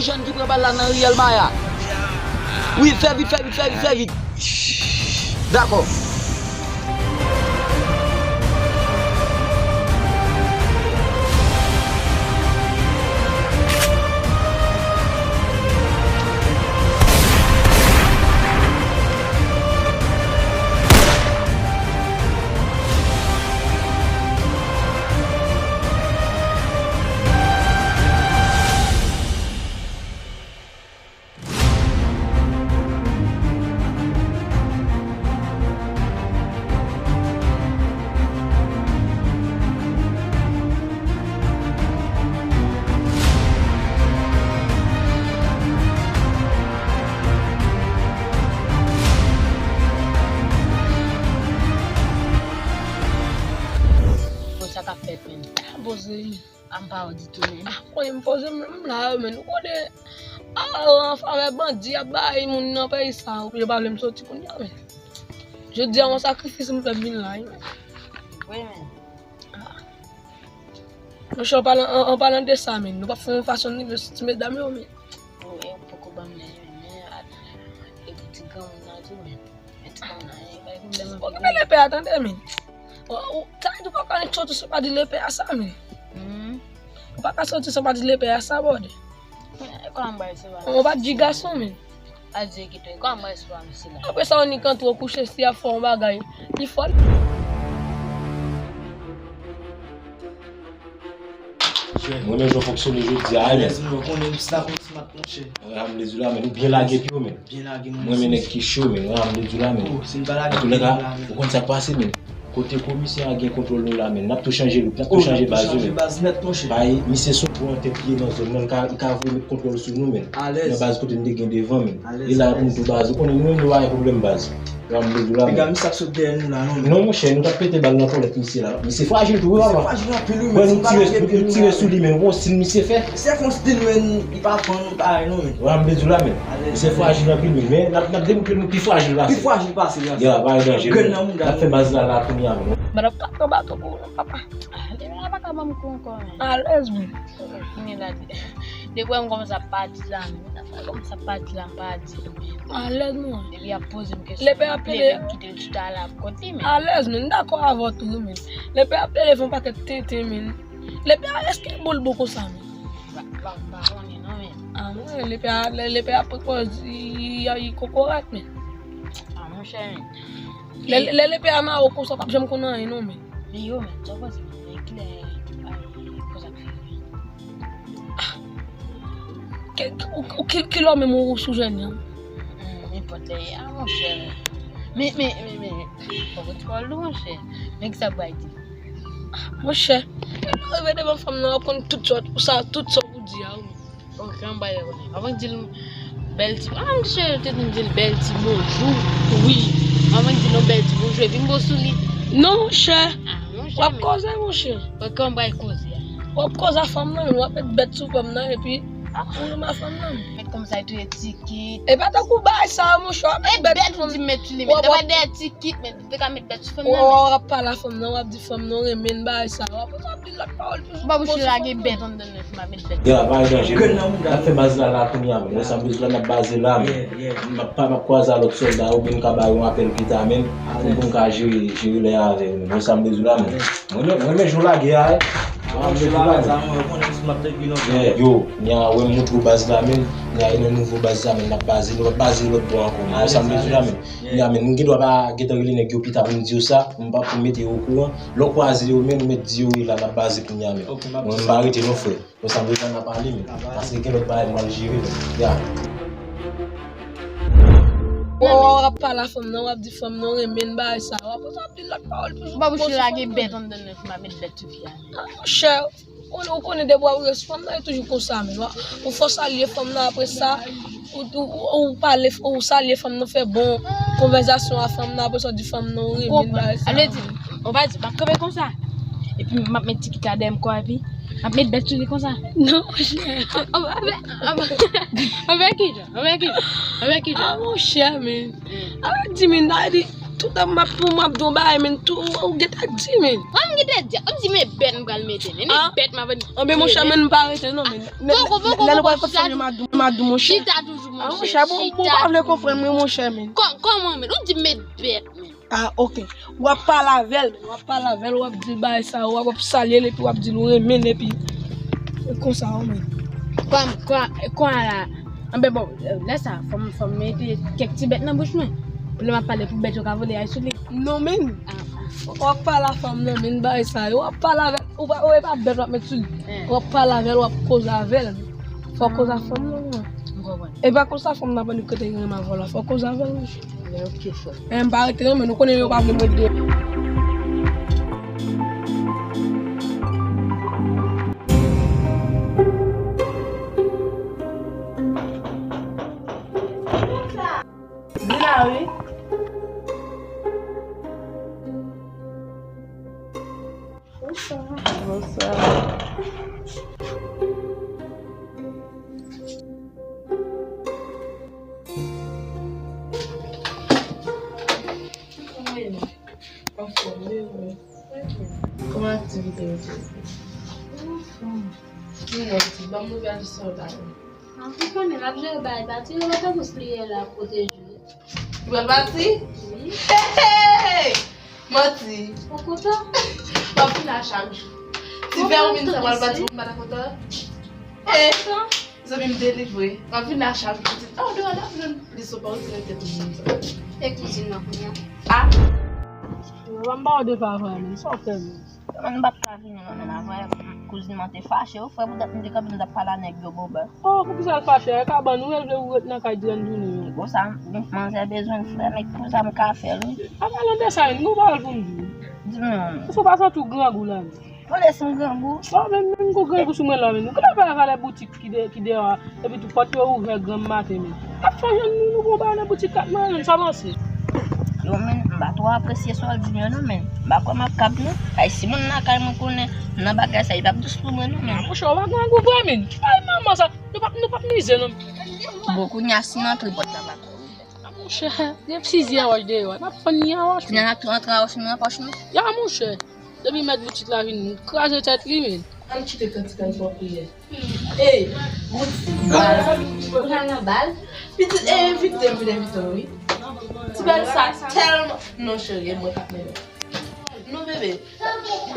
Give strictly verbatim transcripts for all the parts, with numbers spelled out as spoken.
Jèn ki pran bal la nan riyèl Maya. Wi, fè vit, fè vit, fè vit, fè vit. Dakò. Bon, sa k ap fèt menm? Poze. A m pa wè ditou, men. A, konnen m poze m, m la, men. Ou konnen, a, an favè bandi ap bay moun nan peyi sa, ou oblije pa vle m soti kounye a, men. Jodi a, yon sakrifis m fè m vin la, wi, men. Vre, men. A. Monchè, an palan, an, an palan de sa, men, nou p ap fè yon fason nive sou ti medam yo, men. Ou, e, ou poko ban m lè, men, a, e pou ti granmoun nan tou, men. Men ti granmoun nan, e, bay pwoblèm anpil. Okipe lepè a, tande, men. Ou, ou, sa vle di ou pa ka soti san pa di lepè a sa, men. Hmm. Ou pa ka soti san pa di lepè a sa, brother. E, kòman m bay se pa? Ou pa di gason, men. Pa di kite, kòman m bay se pa misye la? Apre sa, ou nik antre ou kouche, si y ap fè yon bagay, li fò. Mwen menm jan fonksyone jodi a, men. Alèz, mwen konnen m sa konn ti mat, monchè. Alhamdulillah, men. Ou byen lage pye w, men. Byen lage, mwen. Mwen renmen nèg ki cho, men. Alhamdulillah, men. Oh, si m pa lage pye m la, men. Ou konn sa k pase, men. Kote komisè a gen kontwòl nou la, men. N ap tou chanje look, n ap tou chanje baz yo, men. Oh, n ap tou chanje baz nèt, monchè. Bay, misye se yon gwo entèk li ye nan zòn nan, li ka, li ka voye met kontwòl sou nou, men. Alèz. Nan baz kote n te gen devan, men. Alèz, alèz. E la pou n tou baz. Ou konnen nou menm nou pa gen pwoblèm baz. Piga misye k sot dèyè nou la, non, men. Non, monchè, nou t ap pete bal nan kòlèt misye la. Misye frajil tou, wi, papa. Misye frajil anpil, wi, men. Nou tire, nou tire sou li, men. Bon, stil misye fè. Se fon stil, men, li pa pran nou parèy, non, men. Wè, m te di w la, men. Misye frajil anpil, men. Men, n ap, n ap demoute nou pi frajil pase. Pi frajil pase, grasa. Ya, pa gen danje, men. N ap fè baz la, la, kounye a, men. Madanm ka pran baton pou ou, non, papa. Ah, depi la pa ka ban m kou ankò, men. Alèz, men. Kounye la, depi m kòmanse ap pati la, men, m kòmanse ap pati la, m pa di. Alèz, non. Depi y ap poze m kesyon, m ap leve, m kite l chita la, ap konte, men. Alèz, men, m dakò avè w tou, men. Lepè ap leve yon pakèt tenten, men. Lepè a, èske bon l bon konsa, men? M pa, m pa, m pa konnen, non, men. Ah, mwen, lepè a, lepè a poko di, y a, y kokorat, men. Ah, monchè, men. Lè, lè lepè a mare w konsa, w p ap janm konn anyen, non, men. Men yo, men, sa w panse, men, kilè, ay, konsa k fè, men. Ah. Ki, ki, ki, ki lò menm ou sou jèn nan? Hmm, nenpòt lè, a, monchè. Men, men, men, men, fòk ou twò lou, monchè. Men kisa w pral di? Ah, monchè. Lè w rive devan fanm nan, w ap konn tout sa, sa, tout sa pou di a, wi. Ok, anba yo konnen. Anvan di l bèl ti, ah, monchè, yo te di m di l bèl ti bonjou. Wi. Anvan di l yon bèl ti bonjou, epi m bo sou li. Non, monchè. Ah, monchè, w ap koze, monchè. Ok, anba koze a. W ap koze a fanm nan, men w ap met bèt sou fanm nan, epi ou renmen fanm nan. Met kòmsi tou e tikit. E pa tankou bagay sa, monchè, w ap met bèt sou fanm nan. E bèt ou di met sou li, men. Te pa dèyè tikit, men te ka met bèt sou fanm nan, men. W ap pale a fanm nan, w ap di fanm nan, w renmen bagay sa. W ap anpil lòt pawòl toujou. Ou pa bouche lage bèt anndan nan, epi m ap met bèt. Ya, pa gen danje, men. N ap fè baz la, la, kounye a, men. Wè sa m bezwen la, n ap baze la, men. M ap pa, m ap kwaze a lòt sòlda, oubyen m ka ba yo yon apèl pita, men. Pou, pou m ka jere, jere lè a avè yo, men. Wè sa m bezwen la, men. Mwen, mwen, mwen, jou lagè a, eh. Mwen, jou lagè a, mwen, konnen si m ap te gri lontan. Yeah, yo, nya, wè m montre w baz la, men. Nya, e nan nouvo baz la, men, n ap baze, nou p ap baze lòt bò ankò, men. Wè sa m bezwen la, men. Nya, men, nou gen dwa pa gentan rele nèg yo pita pou m di yo sa, m pa pou mete yo okouran. Lè w kwaze yo, men, nou mèt di yo, wi, la, n ap baze kounye a, men. Mwen, m pa rete non, frè. Wè sa m bezwen n ap ale, men. Paske gen lòt bagay m al jere, men. Ya. W ap pale a fanm nan, w ap di fanm nan, w renmen bagay sa. W ap anpil lòt pawòl toujou. Ou pa bouche lage bèt anndan nan, epi m ap met bèt sou fi a. Ah, monchè, ou, ou konnen depi w ap rele sou fanm nan, e toujou konsa, men. Ou fò salye fanm nan, apre sa, ou, ou, ou, ou pale, ou salye fanm nan, fè bon konvèzasyon a fanm nan, apre sa, w di fanm nan, w renmen bagay sa. Sa vle di, ou pa di, m ap kanpe konsa. Epi m ap met tikit la dèyè m kò, epi m ap met bèt sou li konsa. Non, monchè. Anvè, anvè, anvè kijan? Anvè kijan? Anvè kijan? Ah, monchè, men. Avèk di min, ta vle di, Toutan m ap pou m ap di yon bagay, men tou, ou gentan di, men. Mwen m gentan di, m di, men bèt m pral mete, men, men bèt m ap. Anben, monchè, men m pa rete, non, men. Poko, poko, poko, chita. M a di, monchè. Chita toujou, monchè. Monchè, bon, bon, pa vle konprann mwen, monchè, men. Kòman, men? Ou di, men bèt, men. Ah, ok. W ap pale avè l, w ap pale avè l, w ap di l bagay sa, w ap, w ap salye l, epi w ap di l ou renmen l, epi konsa, ou menm. Kòm, kòm, kòm la. Anben bon, lè sa, fò m, fò m mete kèk ti bèt nan bouch mwen. Pou lè m ap pale pou bèt yo ka vole al sou li. Non, men. W ap pale a fanm nan, men bagay sa yo. W ap pale avè l. Ou pa, ou e pa bèt w ap met sou li. W ap pale avè l, w ap koze avè l. Fò w koze a fanm nan, wi. M konprann. E pa konsa fanm nan pa ni kote gen renmen avè w la. Fò w koze avè l, wi. Men ok, frè. E m pa rete non, men nou konnen yo pa vle m rete. Di la wi. Bonswa. Bonswa. Kòman ye? Anfòm, wi, wi. Kòman aktivite yo te ye? Anfòm. Wi, mwen di, ban m nouvèl sa w ta ye. An, ou konnen, l ap jere bagay pati, yo pa tankou si li ye la kote jwe. Ou pral pati? Wi. Hey, hey, hey! Manti. Ou kontan? M ap vin la chak jou. Ti vè ou vin sa pral pati pou m pa ta kontan? Ou kontan? Zanmi m delivre. M ap vin la chak jou. Oh, deyò la, vin plis opòtinite pou moun sa. E kouzin nan kounye a? Ah. Yo, ban m ba w de pa vre, men sa w fè, men. Mwen m p ap ka vini non, men avè kouzin mwen te fache, wi, frè, poutèt m te kanpe, m t ap pale a nèg yo, bon, ben. Oh, poukisa l fache? E kabann ou, el vle ou ret nan kay trant jounen yo. Konsa, m, manzè bezwen l, frè, men konsa m ka fè l, wi. An palan de sa, yon pawòl pou m di w. Di m non. Èske w pa santi w grangou la menm? Tande si m grangou. Bon, men, men m gon grangou sou mwen la, men. Ou konnen pa valè boutik ki de, ki deyò a. Epi tou pòt yo ouvè granm maten, men. Ap fè jwenn nou, nou gon bagay nan boutik kat mwen, sa panse. Yo, men, m pa twò apresye sa w di m yo non, men. M pa kwè m ap kab non. Ay, si moun lakay mwen konnen m nan bagay sa, li p ap dous pou mwen non, men. Monchè, ou pa grangou vre, men. Ay, manman sa, nou p ap, nou p ap mize non. Bon, kounye a, si m antre pòt la pa twò ouvè. A, monchè, gen plizyè wòch deyò a. N ap fann ni a wòch. Kounye a n ap tou antre a wòch nou nan pòch nou. Ya, monchè. Depi mèt boutik la vin kraze tèt li, men. Ann kite kantik la pou priyè. Ey, yon ti bal. Ou pral nan bal? Pitit, e, envite m vin envite w, wi. Ti bal sa tèlman. Non, cheri, e mwen k ap mennen w. Non, bebe.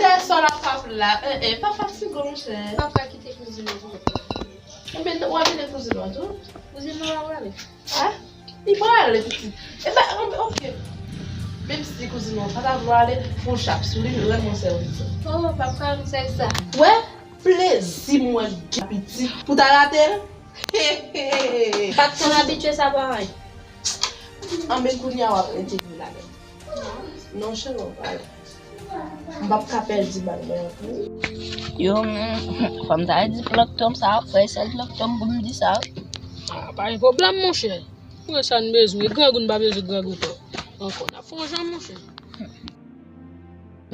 Pèsòn la p ap la. E, e, pa fatige w, monchè. Papa kite kouzin nan pou ou. Ebyen, w ap vin kouzin w tou? Kouzin nan w ap ale. Ah, li prale, pitit. E ben, ok. Menm si kouzin nan pa ta vle ale, fon chap sou li, rann mwen sèvis. Oh, papa, m sèvis sa. Wè, plezi mwen gen pitit. Pou ta rate l? He, he, he. Pa t konn abitye sa, paran. Anben, kounye a w ap entegre ladan. Non, cheri, w ap ale. M p ap ka pèdi bal mwen ankò. Yo, men, fò m ta di plankton sa, frè, sèl plankton pou m di sa. Ah, pa gen pwoblèm, monchè. Mwen sa n bezwen. Grangou, n pa bezwen grangou ankò. Ankò, n ap fè yon jan, monchè.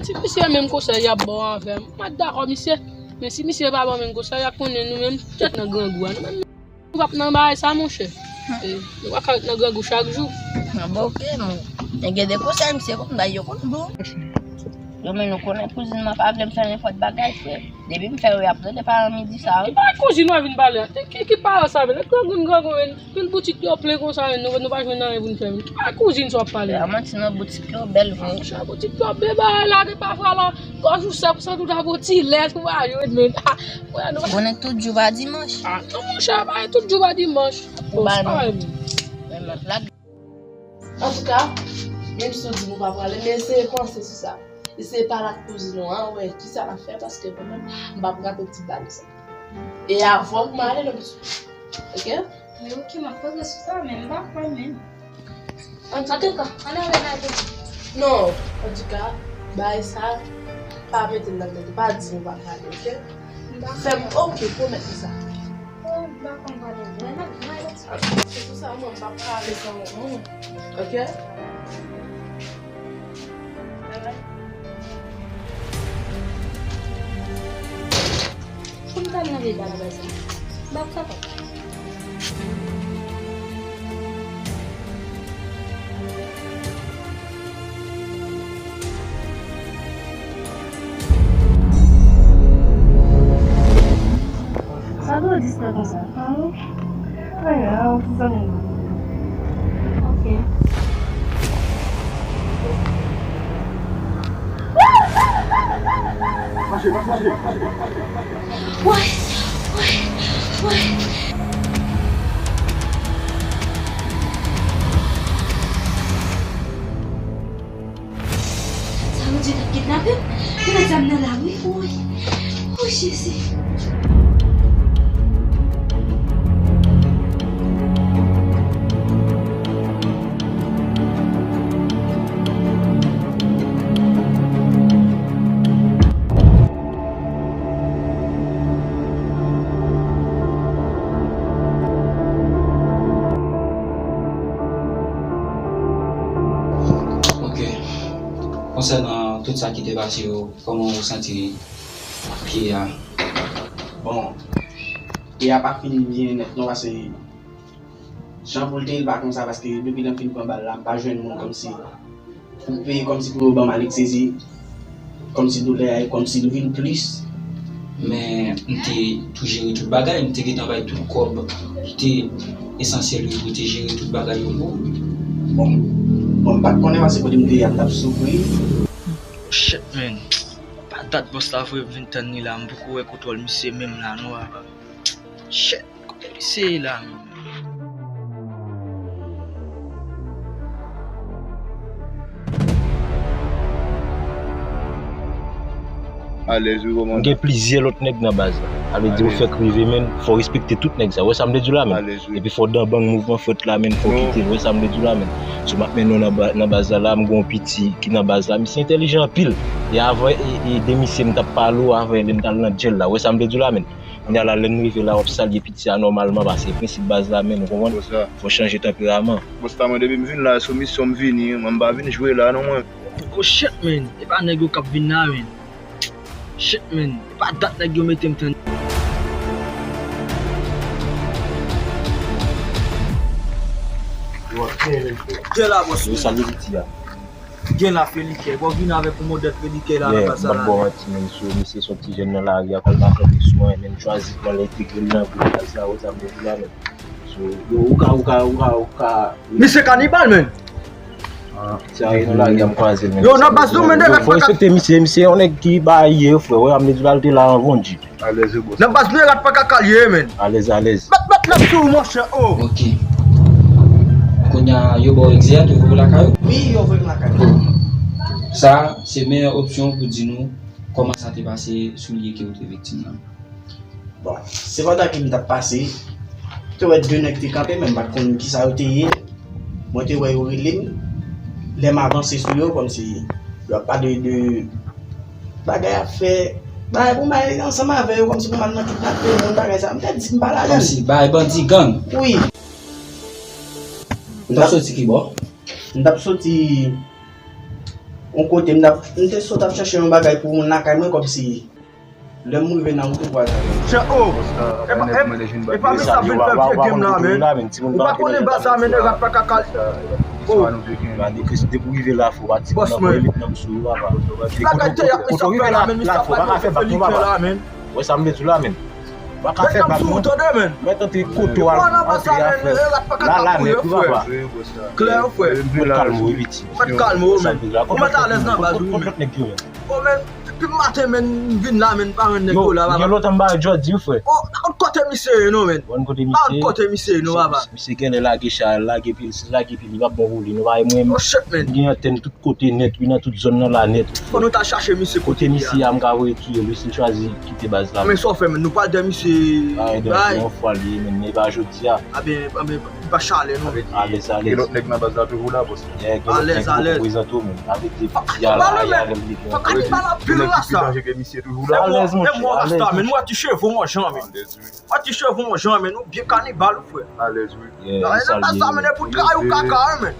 Si misye menm konsèy y ap ba w avè m, m ap dakò misye. Men si misye pa ba w menm konsèy, y ap konnen nou menm tèt nan grangou a. Nou menm, nou p ap nan bagay sa, monchè. E, nou pa ka ret nan grangou chak jou. An, bon, ok, men. Men gen de konsèy, misye konn bay, yo konn bon. Yo, men nou konnen kouzin mwen pa vle m fè nenpòt bagay, frè. Depi m fè yo, y ap rele paran m di sa, wi. Ki bagay kouzin w ap vin pale a? Ki, ki paran sa, men? Grangou, grangou, men. Tout boutik yo plen konsa, men nou, nou pa jwenn anyen pou n fè, men. Ki bagay kouzin sa w ap pale a? A, manti non, boutik yo bèl vre. Monchè, boutik yo bèl, bagay la, gen pafwa la. Gòj ou sèk, ou santi w ta pran ti lèt pou mayo, men. Konnen tout jou pa dimanch. Ah, non, monchè, pa tout jou pa dimanch. Bon, sa, men. Antouka, menm si w di nou pa prale, men eseye panse sou sa. Eseye pale ak kouzin ou an, wè kisa l ap fè, paske mwen menm, m p ap rate ti bal sa. E avan pou m ale, non, pitit. Ok? Men ok, m ap panse sou sa, men m pa kwè menm. Antouka, ann ale lage. Non, antouka, bagay sa, pa mete l nan tèt ou, pa di nou pa prale, ok? Fè m, ok, pwomèt m sa. Oh, m pa konn pale vre, non, non, non. Se pou sa, mwen, m pa prale san ou, non. Ok? Bye bye. Pou m ta nan vye bagay sa. M pa kapab. Fè konsa. Ah, pa grav, ti zanmi. Ok. Mache, mache, mache. Woy! Woy! Woy! Sa yo di n ap kidnape m? Yo mèt zam nan la wi. Woy! Woy, Jezi! Ok. Konsènan tout sa ki te pase yo, kòman w santi piye a? Bon, piye a pa fin byen nèt non, paske jan pou l te ye, l pa konsa, paske depi lè m fin pran bal la, m pa jwenn moun kòmsi pou peye, kòmsi pou yo ban m anestezi, kòmsi doulè a, kòmsi l vin plis. Men m te tou jere tout bagay, m te gentan bay tout kòb ki te esansyèl yo pou te jere tout bagay yo pou ou. Bon, bon, m pa t konnen paske kote m te ye a, m t ap soufri. Shit, man. Pa dat bòs la voye m vin tann li la, m poko wè kontwòl misye menm la non, papa. Shit. Kote misye ye la menm? Alèz wi, kòman? M gen plizyè lòt nèg nan baz la. Sa vle di yo fèk rive, men fò w respekte tout nèg sa. Ou wè sa m vle di w la, men? Alèz wi. Epi fò w dan bang mouvman fèt la, men fò w kite l. Ou wè sa m vle di w la, men? So m ap mennen w nan ba-, nan baz la, la, m gen yon piti ki nan baz la. Misye entèlijan anpil. E avan, e, e de misye m t ap pale w avan, lè m t al nan djèl la. Ou wè sa m vle di w la, men? Kounye a la, lè n rive la, w ap salye piti a nòmalman, paske prensip baz la menm, ou konprann? Bòs la. Fò chanje tanperaman. Bòs la, mwen depi m vin la, sou misyon m vini, mwen m pa vin jwe la non mwen. Oh shit, man. E pa nèg yo k ap vin la, man. Shit, man. E pa dat nèg yo mete m tann. Yo ap fè menm fè. Gen la, bòs, yo salye piti a. Gen la, Felikè. Bon, vin avèk yon modèl Felikè la nan baz la. Yeah, m p ap ba w manti, men, so, misye se yon ti jèn nan lari a, kòm pa fè sou mwen, men m chwazi pran l entegre l nan gwoup baz la, ou sa m vle di la, men. So, yo, ou ka, ou ka, ou ka, ou ka. Misye kanibal, men. Ah, sa yo nan lari a, m kwaze l, men. Yo, nan baz nou, men, nèg fò respekte misye, misye yon nèg ki ba ye, frè, ou wè, m vle di la, l te la anvan, G. Alèz wi, bòs. Nan baz nou, rat pa kaka l ye, men. Alèz, alèz. Mèt, mèt, mèt sou ou, monchè, oh. Ok. Kounye a, yo ba w egzè a, yo voye w lakay ou? Wi, yo voye m lakay mwen. Sa, se meyè opsyon pou di nou kòman sa te pase sou lye ke ou te viktim nan. Bon, se pandan ke m t ap pase, te wè de nèg te kanpe, men m pa t konn kisa yo te ye. Mwen te wè yo rele m. Lè m avanse sou yo, kòmsi yo ap pale de bagay ap fè, bagay pou m al ansanm avè yo, kòmsi pou m al nan kidnape moun, bagay sa. M te di m pa ladan l. Kòmsi bagay bandi, gang. Wi. Ou t ap soti ki bò? M t ap soti yon kote, m t ap, m te sot ap chache yon bagay pou moun lakay mwen, kòmsi lè m rive nan wout, ou pral. Chè, oh! E pa, e, e pa misye ap vin fè vye game la, men. Ou pa konnen baz sa, men, nèg rat pa kaka l. Oh. Depi w rive la, fò w pa di bòs mwen. Ti bagay te y ap misye ap fè la, men, misye ap fè Felikè la, men. Wè sa m vle di w la, men. Pa ka fè bak non. Mèt antre kote w al antre a, frè. La, la nèt wi, papa. Klè, frè. Mèt kalme w wi, piti. Mèt kalme w, men. Ou mèt alèz nan baz ou, men. Kont lòt nèg yo, men. Bon, men, depi maten, men, m vin la, men, m pa jwenn nèg yo la, papa. Gen lontan m pa wè Jòdi wi, frè. Oh, kote misye ye non, men. Bon, kote misye ye? Kote misye ye non, papa. Misye genlè lage chay, lage pil, si lage pil, li p ap bon pou li non, papa. Mwen, oh, shit, men. M gen antèn tout kote nèt, wi, nan tout zòn nan la nèt. Fò nou ta chache misye kote misye a, m ka voye touye l wi, si l chwazi kite baz la. Men sa w fè, men, nou pral dèyè misye. Bay. Yon fwa li ye, men, men pa jodi a. A ben, a ben, li pa chalè non. Alèz, alèz. E lòt nèg nan baz la toujou la, bòs? Gen lòt nèg ki poko prezante w, men. Avèk de piti a la, avèk de. Fò kanibal anpil la sa. Alèz, monchè, alèz. Mwen ti cheve w, monchè, men. Mwen ti cheve w, monchè, men. Nou byen kanibal, frè. Alèz, wi. Nan baz la, men, e pou trayi w kaka, men.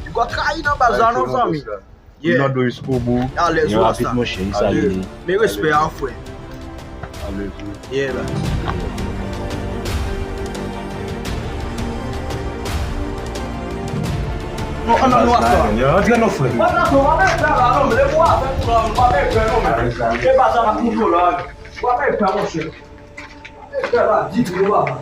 Li gò trayi nan baz la, non, zanmi. Yeah. Nan do jiskobou. Alèz, rapid, monchè, e sa li ye. Men respè a, frè. Alèz, wi. Yeah, baz. Non, ann, ann, nou ap fè. Antre non, frè. Ann, ann, non, ann, ann, non, men, lè mwen avèk ou la, nou pa bezwen, non, men. E baz la, nou toujou la. Ou pa bezwen, monchè. Pè la di pou yo papa.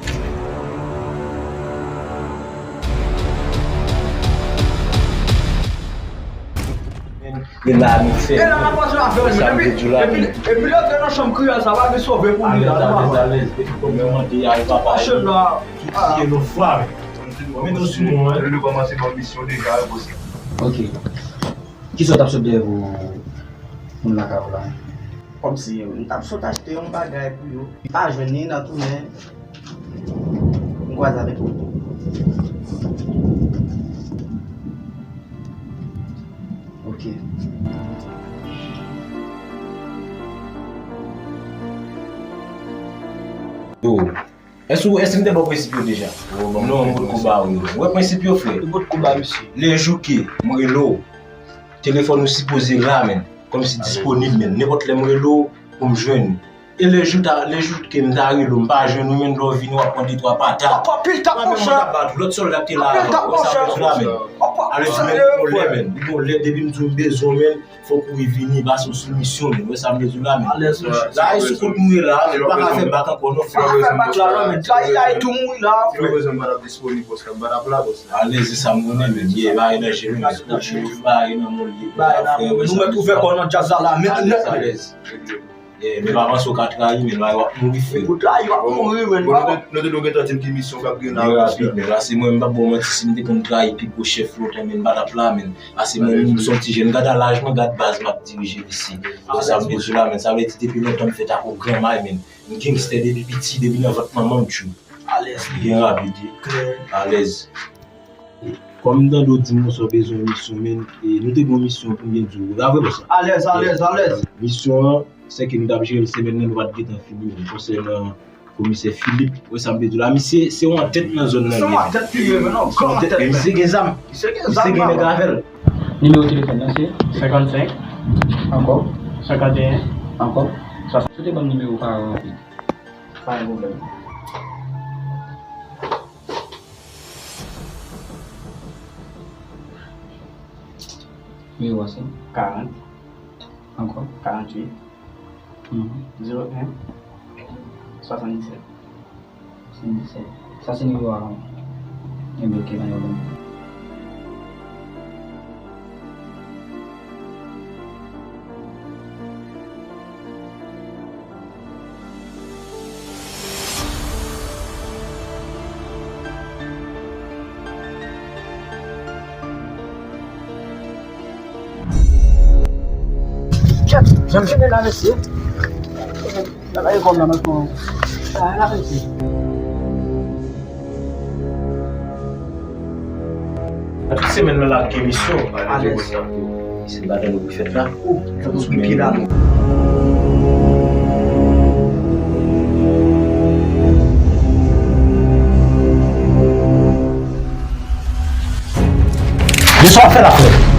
E la nou fè. E la n ap pase afè nou. Epi, epi, epi lè w te nan chanm kriyòl sa, pa gen sove pou li la, non, papa. Alèz, alèz, alèz. Epi kòm yo mande a, papa. Machann la. Tout se yon fwa, men. Mete w sou mwen, hein. Lè nou kòmanse ban misyon deja, wi, bòs la. Ok. Kisa w t ap sot dèyè pou moun lakay ou la? Kòmsi m t ap sot achte yon bagay pou yo. M pa jwenn li nan tounen. M kwaze avèk moto. Ok. Yo, èske, èske m te ba w prensip yo deja? Non, m potko ba w yo. Ou wè prensip yo, frè? Ou potko ba misye. Le jou ke m rele w, telefòn ou sipoze la, menn. Kòmsi disponib, menn. Nenpòt lè m rele w, pou m jwenn ou. E le jou ta, le jou ke m ta rele w, m pa jwenn ou, menn, lè w vini, w ap pran de twa pata. Anpil tap, monchè. Lòt sòlda ki te la avan, ou wè sa m bezwen la, menn. Alèz, menn, ou gon lè, menn. Ou gon lè, depi m di w m bezwen w, menn, fòk ou vini, pase w sou misyon, menn. Ou wè sa m bezwen la, menn. Alèz, monchè. La, e sou kont nou ye la, menn. Nou pa ka fè bak ankò, non, frè. Pa fè bak la, non, menn. Trayi la, e tou mouri la, frè. Si w bezwen m, pa t ap disponib, bòs la. M pa t ap la, bòs la. Alèz, se sa m konnen, menn. Ye, bagay nan je, menn. Bagay nan mòn, ye. Nou mèt ouvè kò nan djaz la, la, menn. Alèz, alèz. Yeah, men pa panse w ka trayi, men w ap mouri, frè. Pou trayi, w ap mouri, men. Bon, nou te, nou te dwe gentan di m ki misyon k ap gen la. Byen rapid, men. Pase mwen, m p ap ba w manti, si m te konn trayi pi gwo chèf lontan, men, m pa t ap la, men. Pase mwen, m se yon ti jèn, gad a laj mwen, gad baz m ap dirije isi. Sa m bezwen la, men. Sa vle di depi lontan m fèt ak yon gran may, men. M gangstè depi piti, depi nan vant manman m, tchou. Alèz. Byen rapid, wi. Klè. Alèz. Kòm m tande w di m konsa w bezwen yon misyon, men, e, nou te gen yon misyon pou m byen di w. Pa vre, bòs la? Alèz, alèz, alèz. Misyon an, se ke nou t ap jere l semèn nan, nou pa t gentan fini, men. Konsènan komisè Philippe, ou wè sa m vle di w la, misye se yon antèt nan zòn nan, se yon antèt li ye, men non, se yon antèt, men misye gen zam. Misye gen zam, misye gen nèg avè l. Nimewo telefòn nan se senkannsenk, ankò, senkanteyen, ankò, swasant. Ou te ban m nimewo paran an, wi. Pa gen pwoblèm. Nimewo a se? Karant. Ankò? Karant-uit. Mhm. Zewo en. Swasanndisèt. Swasanndisèt. Sa se nimewo a, hein. Enben, ok, pa gen pwoblèm. Kèt, jan m vini la, mesye. Nan ekòl la, nan ekòl. Ah, la, mesye. Tout semèn nan la, gen misyon. Alèz. Se bagay nou pou fèt la. Ou, sou pye la, nou. Men sa w ap fè la, frè?